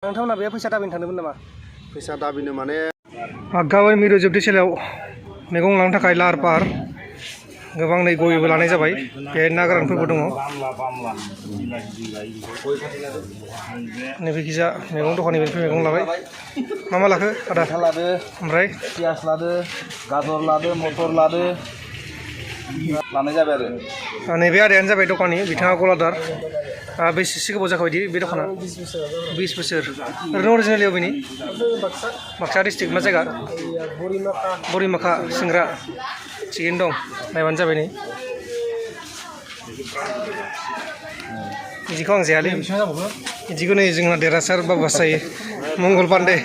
नोंथांमोना बे फैसा दाबिनो थांदोंमोन नामा? फैसा दाबिनो माने गाबोन मिरु जोबथि सालियाव मैगं लांनो थाखाय लाहार फाहार गोबां नै गयबो लानाय जाबाय। बे ना गोरानफोरबो दङ। नैबेखिजा मैगं दखाननिफ्राय मैगं लाबाय। मा लाखो आदा? लादो, ओमफ्राय पियास लादो, गाजर लादो, मटर लादो लानाय जाबाय आरो। नैबे आदायानो जाबाय दखाननि, बिथाङा गलादार। बेसेसो गोबाव जाखाबाय बे दखाना? 20 बोसोर। ओरैनो अरिजिनेलि अबेनि? बाक्सा डिस्ट्रिक्ट मा जायगा? बरिमाखा सिंग्रा। थिगैनो दं, नायबानो जाबाय नै। बिदिखौ आं जायालै, बिदिखौ नै जोंना देरहासार बाबासो जायो, मंगल पान्डे।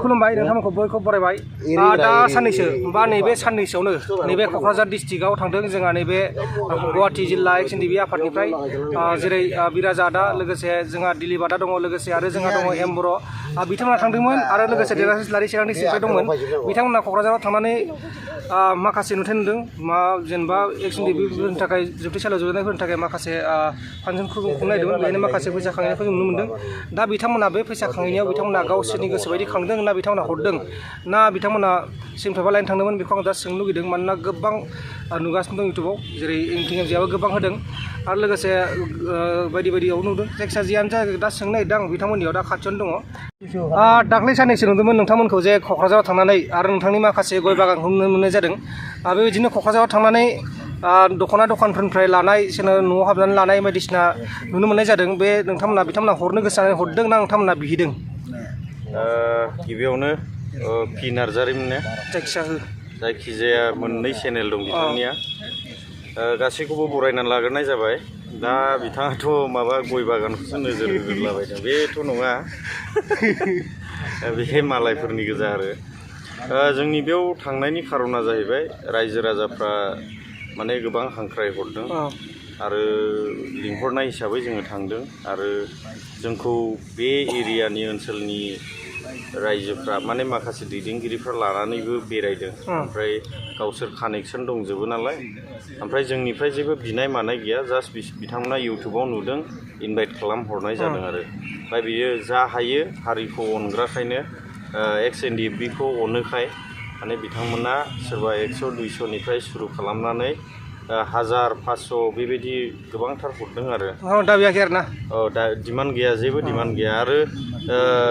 खुलुमबाय नोंथांमोनखौ बयखौबो बरायबाय। दा साननैसो बा नैबे साननैसोआवनो नैबे क'क्राझार डिस्ट्रिक्टआव थांदों जोंहा नैबे गुवाहाटि जिल्ला एक्स एन डि बि आफादनिफ्राय जेरै बिराज आदा, लोगोसे जोंहा दिलीप आदा दङ, लोगोसे आरो जोंहा दङ एम बर'। बिथांमोना थांदोंमोन आरो लोगोसे देरहासार इस्लारि चिरां डिस्ट्रिक्टनिफ्राय दंमोन। बिथांमोना क'क्राझाराव थांनानै माखासे नुथाय नुदों। जेनेबा एक्स एन डि बिफोरनि थाखाय जोबथि सालियाव ज'जानायफोरनि थाखाय माखासे फांसन खुंनायदोंमोन। बेहायनो माखासे फैसा खांनायखौ जों नुनो मोन्दों। दा बिथांमोना बे फैसा खांनायाव बिथांमोना गावसोरनि गोसोबायदि खांदों ना बिथांमोना हरदों ना बिथांमोना सिमफ्राबा लायनो थांदोंमोन, बेखौ आं दा सोंनो लुगैदों। मानोना गोबां नुगासिनो दं इउटुबाव, जेरै इंटिंजियाबो गोबां होदों आरो लोगोसे बायदि बायदियाव नुदों। जायखिजाया जियानो जा दा सोंनो नागिरदों आं बिथांमोननियाव, दा खाथियावनो दङ। दाख्लै साननैसो नुदोंमोन नोंथांमोनखौ जे क'क्राझाराव थांनानै आरो नोंथांनि माखासे गय बागानखौ नुनो मोननाय जादों। बेबायदिनो क'क्राझाराव थांनानै दख'ना दखानफोरनिफ्राय लानाय, सोरनो न'आव हाबनानै लानाय बायदिसिना नुनो मोननाय जादों। बे बिथांमोना हरनो गोसो जानानै हरदों ना नोंथांमोना बिहैदों? गिबियावनो पि नार्जारिमोननो जायखिजाया मोननै चेनेल दं बिथांनिया, गासैखौबो बरायनानै लाग्रोनाय जाबाय। दा बिथाङाथ' माबा गय बागानखौसो नोजोर होग्रोलाबायदों, बेथ' नङा। बे मालायफोरनि गोजा आरो। जोंनि बेयाव थांनायनि खारना जाहैबाय रायजो राजाफ्रा माने गोबां हांख्राय हरदों आरो लिंहरनाय हिसाबै जोङो थांदों। आरो जोंखौ बे एरियानि ओनसोलनि रायजोफ्रा माने माखासे दैदेनगिरिफ्रा लानानैबो बेरायदों। ओमफ्राय गावसोर कानेक्सन दंजोबो नालाय, ओमफ्राय जोंनिफ्राय जेबो बिनाय मानाय गैया। जास्ट बिथांमोना इउटुबाव नुदों, इनभाइट खालामहरनाय जादों आरो। ओमफ्राय बियो जा हायो हारिखौ अनग्राखायनो, एक्स एन डि बिखौ अनोखाय माने बिथांमोना सोरबा 100-200निफ्राय सुरु खालामनानै 1000-500 बेबायदि गोबांथार हरदों आरो। दा गैयाखै आरो ना? दा डिमान्ड गैया, जेबो डिमान्ड गैया। आरो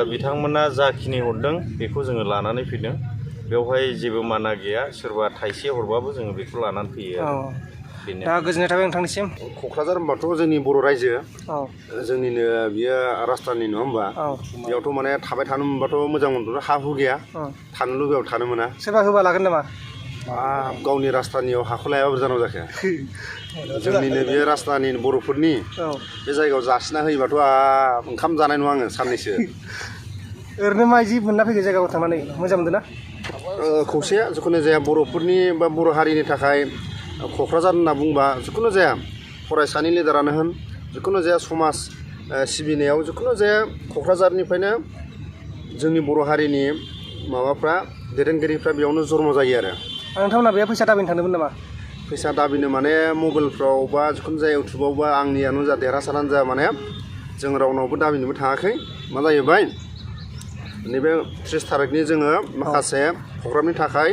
बिथांमोना जाखिनि हरदों बेखौ जोङो लानानै फैदों। बेवहाय जेबो माना गैया, सोरबा थाइसे हरबाबो जोङो बेखौ लानानै फैयो आरो। दा गोजोननाय थाबाय नोंथांनिसिम। क'क्राझार होनबाथ' जोंनि बर' रायजो, जोंनिनो बियो राजधानि नङा होमबा? बेयावथ' माने थाबाय थानो मोनबाथ' मोजां मोनबाथ' हा हु गैया, थानो लुबैबाबो थानो मोना। सोरबा होबा लागोन नामा? गावनि राजधानियाव हाखौ लायाबाबो जानांगौ जाखो। जोंनिनो बे राजधानि बर'फोरनि बे जायगायाव जासिना होयोबाथ' ओंखाम जानाय नङा आङो साननैसो। ओरैनो माइदि मोनना फैगोन जायगायाव थांनानै मोजां मोनदों ना? खौसेया जिखुनु जाया बर'फोरनि बा बर' हारिनि थाखाय क'क्राझार होनना बुंबा जिखुनु जाया फरायसानि लिडारानो होन, जिखुनु जाया समाज सिबिनायाव जिखुनु जाया क'क्राझारनिफ्रायनो जोंनि बर' हारिनि माबाफ्रा दैदेनगिरिफ्रा बेयावनो जन्म जायो आरो। नोंथांमोना बे फैसा दाबिनो थांदोंमोन नामा? फैसा दाबिनो माने मबाइलफ्राव बा जिखुनु जाया इउटुबाव बा आंनियानो जा देरहासारानो जा माने जों रावनावबो दाबिनोबो थाङाखै। मा जाहैबाय नैबे 30 थारिखनि जोङो माखासे प्रग्रामनि थाखाय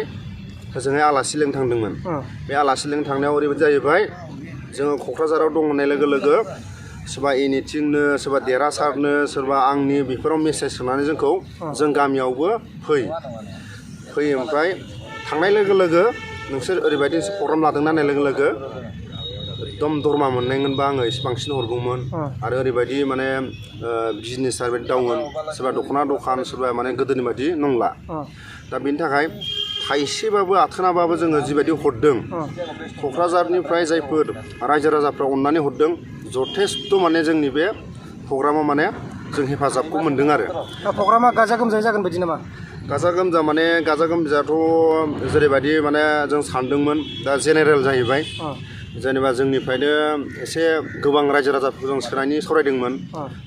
जोङो आलासि लिंनो थांदोंमोन। बे आलासि लिंनो थांनायाव ओरैबायदि जाहैबाय, जोङो क'क्राझाराव दं होननाय लोगो लोगो सोरबा एनिथिंनो, सोरबा देरहासारनो, सोरबा आंनि बेफोराव मेसेज होनानै जोंखौ जों गामियावबो फै। ओमफ्राय थांनाय लोगो लोगो नोंसोर ओरैबायदि प्रग्राम लादों होननाय लोगो लोगो एकदम दरमा मोननायमोनबा आङो एसे बांसिन हरगौमोन। आरो ओरैबायदि माने बिजनेसा ओरैबायदि डाउन, सोरबा दख'ना दखान, सोरबा माने गोदोनि बायदि नंला। दा बेनि थाखाय थाइसेबाबो आथोनाबाबो जोङो जिबायदि हरदों, क'क्राझारनिफ्राय जायफोर रायजो राजाफ्रा अननानै हरदों, जथेस्थ' माने जोंनि बे प्रग्रामाव माने जों हेफाजाबखौ मोन्दों आरो। प्रग्रामा गाजा गोमजायै जागोन बायदि नामा? गाजा गोमजा माने गाजा गोमजायाथ' जेरैबायदि माने जों सानदोंमोन, दा जेनेरेल जाहैबाय। जेनेबा जोंनिफ्रायनो एसे गोबां रायजो राजाफोरखौ जों सोनायनि सावरायदोंमोन,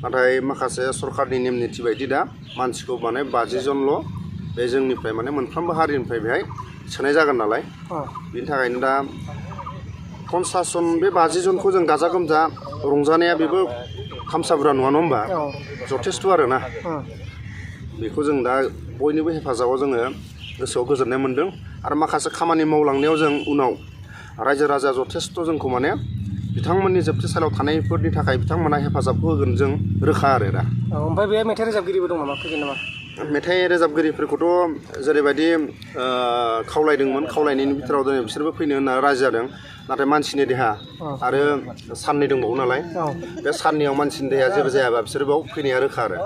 नाथाय माखासे सरकारनि नेम निथि बायदि दा मानसिखौ माने 50 जनल' बे जोंनिफ्राय माने मोनफ्रोमबो हारिनिफ्राय बेहाय सोनाय जागोन नालाय बिनि थाखायनो दा 50 जन बे 50 जनखौ जों गाजा गोमजा रंजानाया बेबो खामसाफोरा नङा होमबा जथेस्थ' आरोना बेखौ जों दा बयनिबो हेफाजाबाव जोङो गोसोआव गोजोननाय मोन्दों आरो माखासे खामानि मावलांनायाव जों उनाव रायजो राजा जथेस्थ' जोंखौ माने बिथांमोननि जोबथेसालियाव थानायफोरनि थाखाय बिथांमोना हेफाजाबखौ होगोन जों रोखा आरो दा ओमफ्राय बे मेथाइ रोजाबगिरिबो दं नामा फैगोन नामा मेथाइ रोजाबगिरिफोरखौथ' जेरैबायदि खावलायदोंमोन खावलायनायनि बिथोराव दिनै बिसोरबो फैनो होनना राजि जादों नाथाय मानसिनि देहा आरो साननै दंबावो नालाय बे साननैयाव मानसिनि देहाया जेबो जायाबा बिसोर बाव फैनाया रोखा आरो